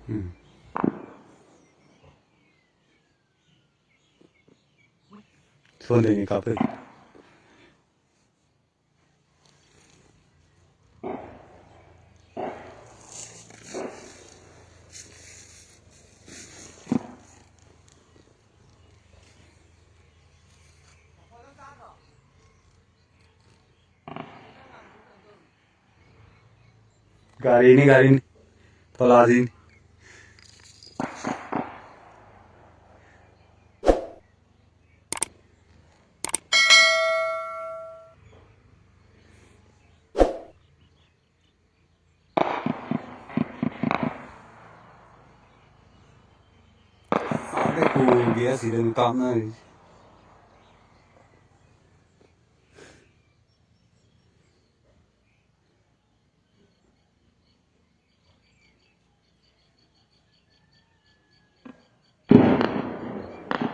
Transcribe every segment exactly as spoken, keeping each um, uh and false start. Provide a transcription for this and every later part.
ꯎꯝ꯫ ꯁꯣꯝꯗꯩꯅꯤ ꯀꯥꯞꯄꯛꯏ꯫ ꯒꯥꯔꯤꯅꯤ, ꯒꯥꯔꯤꯅꯤ꯫ ꯊꯣꯂꯥꯖꯤꯅꯤ꯫ ꯑꯥꯗ ꯈꯣꯡꯒꯦ ꯑꯁꯤꯗꯅꯤ ꯀꯥꯞꯅꯔꯤꯁꯦ꯫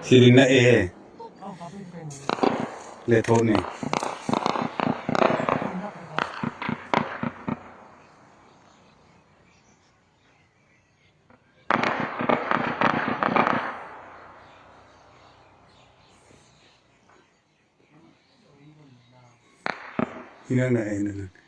ꯁꯤꯗꯤ ꯅꯛꯑꯦꯍꯦ꯫ ꯂꯦꯊꯣꯛꯅꯤ꯫ ꯏꯅꯛ ꯅꯛꯑꯦ, ꯏꯅꯛ ꯅꯛꯑꯦ꯫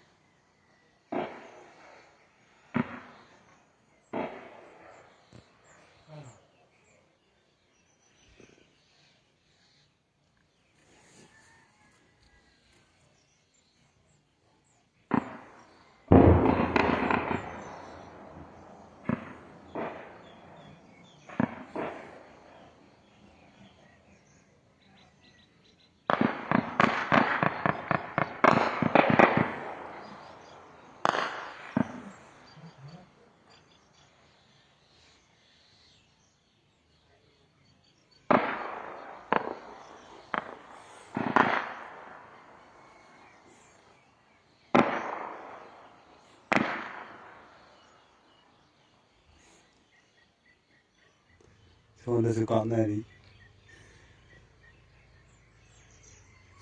ꯁꯣꯝꯗꯁꯨ ꯀꯥꯞꯅꯔꯤ꯫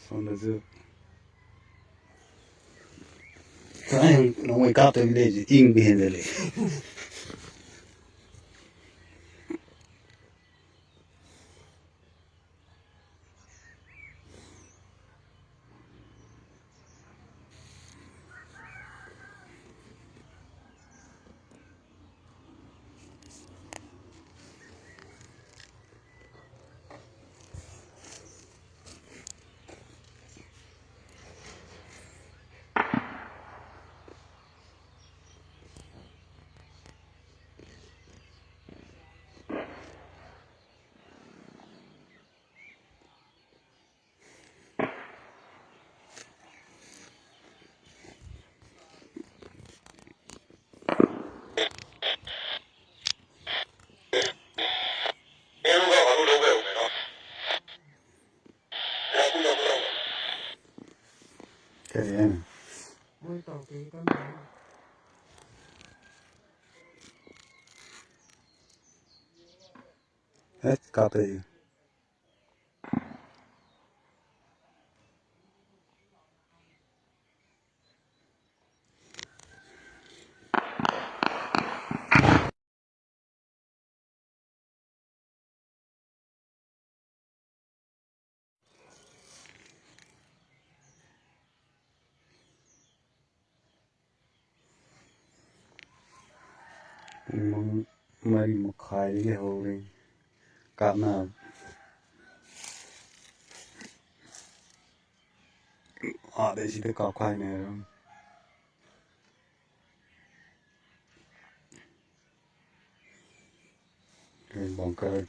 ꯁꯣꯝꯗꯁꯨ꯫ ꯅꯣꯡꯃꯩ ꯀꯥꯞꯇꯕꯤ ꯂꯩꯔꯤꯁꯦ ꯏꯪꯕ ꯍꯦꯟꯖꯜꯂꯛꯑꯦ꯫ ꯃꯣꯏ ꯇꯧꯔꯛꯇꯣꯏꯁꯦ ꯀꯔꯝ ꯀꯥꯟꯗ? ꯍꯦꯠ ꯀꯥꯞꯄꯛꯏ꯫ ꯄꯨꯡ ꯃꯔꯤ ꯃꯈꯥꯏꯗꯒꯤ ꯍꯧꯔꯦ ꯀꯥꯞꯅꯕ꯫ ꯑꯥꯗꯩ ꯁꯤꯗ ꯀꯥꯞꯈꯥꯏꯅꯔꯝ꯫ ꯕꯪꯀꯔ꯫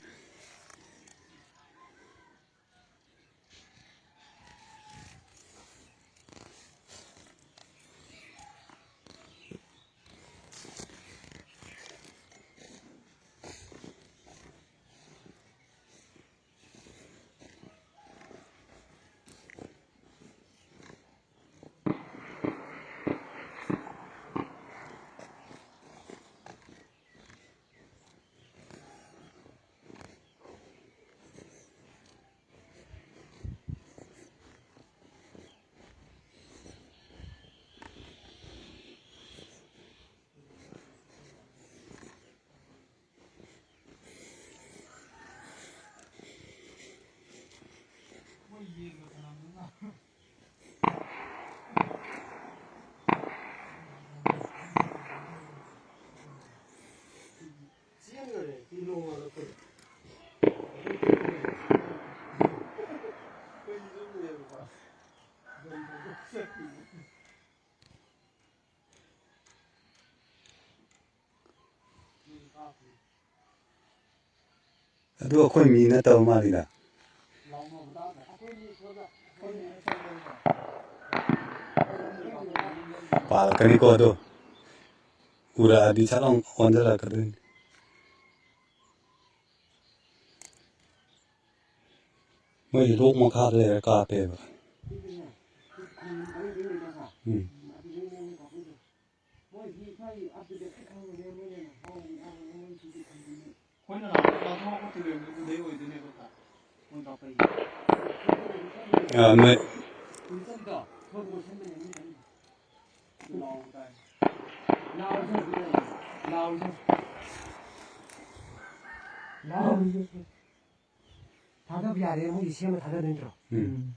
ꯑꯗꯨ ꯑꯩꯈꯣꯏ ꯃꯤ ꯅꯠꯇꯕ ꯃꯥꯜꯂꯤꯗ꯫ ꯄꯥꯜꯂꯛꯀꯅꯤꯀꯣ ꯑꯗꯨ꯫ ꯎꯔꯛꯑꯗꯤ ꯁꯠ ꯂꯥꯎ ꯑꯣꯟꯁꯤꯜꯂꯛꯀꯗꯣꯏꯅꯤ꯫ ꯃꯣꯏ ꯂꯣꯛ ꯃꯈꯥꯗ ꯂꯩꯔ ꯀꯥꯞꯄꯦꯕ꯫ ꯎꯝ꯫ ꯑꯥ, ꯅꯣꯏ꯫ ꯊꯥꯗꯕ ꯌꯥꯔꯦ, ꯃꯣꯏꯒꯤ ꯁꯦꯝꯃ ꯊꯥꯗꯗꯣꯏ ꯅꯠꯇ꯭ꯔꯣ? ꯎꯝ꯫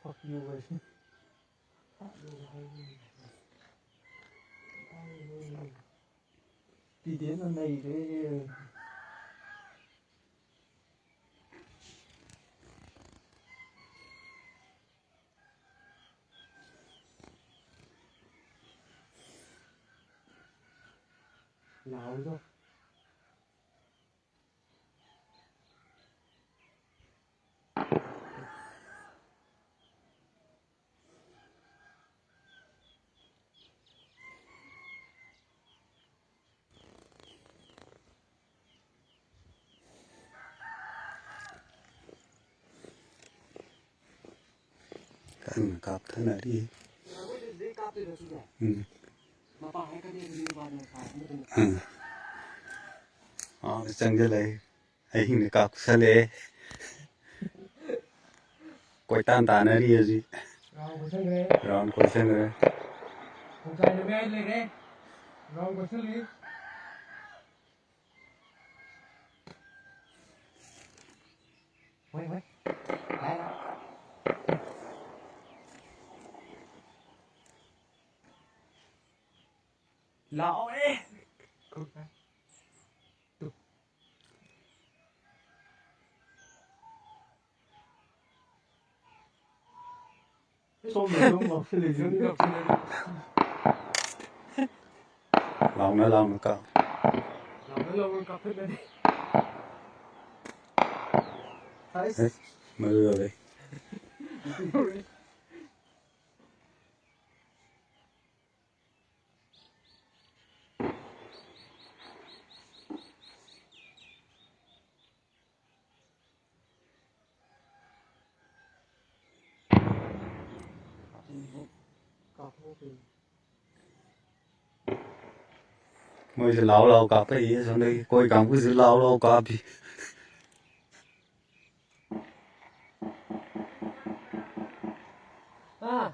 Fuck you, guys. ꯇꯤꯗꯦꯟꯅ ꯅꯩꯔꯦ꯫ ꯂꯥꯎꯔꯤꯗꯣ꯫ ꯀꯟꯅ ꯀꯥꯞꯊꯅꯔꯤ꯫ ꯎꯝ꯫ ꯎꯝ꯫ ꯑꯥ, ꯆꯪꯁꯤꯜꯂꯛꯏ꯫ ꯑꯍꯤꯡꯗ ꯀꯥꯞꯁꯜꯂꯛꯑꯦ꯫ ꯀꯣꯏꯇꯥꯟ ꯇꯥꯟꯅꯔꯤ ꯍꯧꯖꯤꯛ꯫ Round ꯀꯣꯏꯁꯟꯈ꯭ꯔꯦ꯫ Round ꯀꯣꯏꯁꯟꯈ꯭ꯔꯦ꯫ ꯈꯣꯡꯖꯥꯏꯅ ꯃꯌꯥꯏ ꯂꯩꯔꯦ꯫ Round ꯀꯣꯏꯁꯜꯂꯤ꯫ ꯍꯣꯏ, ꯍꯣꯏ꯫ ꯂꯥꯛꯑꯦ, ꯂꯥꯛꯑꯦ꯫ ꯂꯥꯛꯑꯣ, ꯑꯦ꯫ ꯁꯣꯝꯗ ꯑꯗꯨꯝ ꯉꯥꯎꯁꯤꯜꯂꯛꯏꯁꯦ꯫ ꯂꯥꯎꯅ ꯂꯥꯎꯅ ꯀꯥꯞ꯫ ꯂꯥꯎꯅ ꯂꯥꯎꯅ ꯀꯥꯞꯊꯠꯂꯗꯤ꯫ ꯍꯩꯁ꯫ ꯃꯗꯨ ꯌꯧꯔꯦ꯫ ꯃꯣꯏꯁꯨ ꯂꯥꯎ ꯂꯥꯎ ꯀꯥꯞꯄꯛꯏ, ꯑꯁꯣꯝꯗꯒꯤ ꯑꯩꯈꯣꯏ ꯀꯥꯡꯕꯨꯁꯨ ꯂꯥꯎ ꯂꯥꯎ ꯀꯥꯞꯄꯤ꯫ ꯑꯥ꯫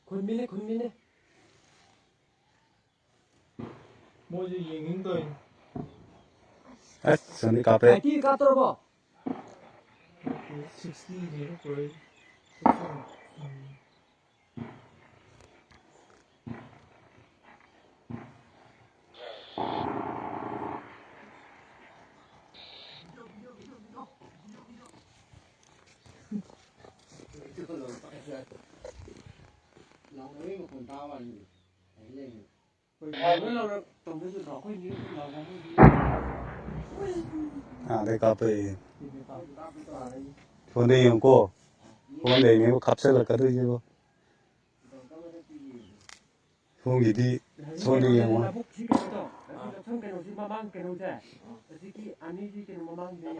ꯈꯨꯟꯃꯤꯅꯦ, ꯈꯨꯟꯃꯤꯅꯦ꯫ ꯃꯣꯏꯁꯨ ꯌꯦꯡꯅꯤꯡ ꯇꯧꯔꯤꯅꯤ꯫ ꯑꯁ, ꯁꯣꯝꯗꯤ ꯀꯥꯞꯄꯦ꯫ ꯑꯥꯏꯇꯤ ꯀꯥꯞꯇ꯭ꯔꯕꯣ? ꯁꯤꯛꯁꯇꯤ ꯅꯦꯕ ꯄꯨꯔꯛꯏ꯫ ꯎꯝ꯫ ꯑꯥꯗꯩ ꯀꯥꯞꯄꯛꯑꯦ꯫ ꯐꯣꯟꯗ ꯌꯦꯡꯉꯨꯀꯣ꯫ ꯐꯣꯟꯗꯩꯅꯦꯕ ꯀꯥꯞꯁꯤꯜꯂꯛꯀꯗꯣꯏꯁꯤꯕꯣ꯫ ꯁꯣꯝꯒꯤꯗꯤ, ꯁꯣꯝꯗ ꯌꯦꯡꯉꯣ꯫ ꯂꯧꯕꯨꯛꯁꯤ ꯀꯩꯅꯣꯗꯣ, ꯂꯧꯁꯪ ꯀꯩꯅꯣꯁꯤ ꯃꯃꯥꯡ ꯀꯩꯅꯣꯁꯦ, ꯑꯁꯤꯒꯤ ꯑꯅꯤꯁꯤ ꯀꯩꯅꯣ ꯃꯃꯥꯡꯗ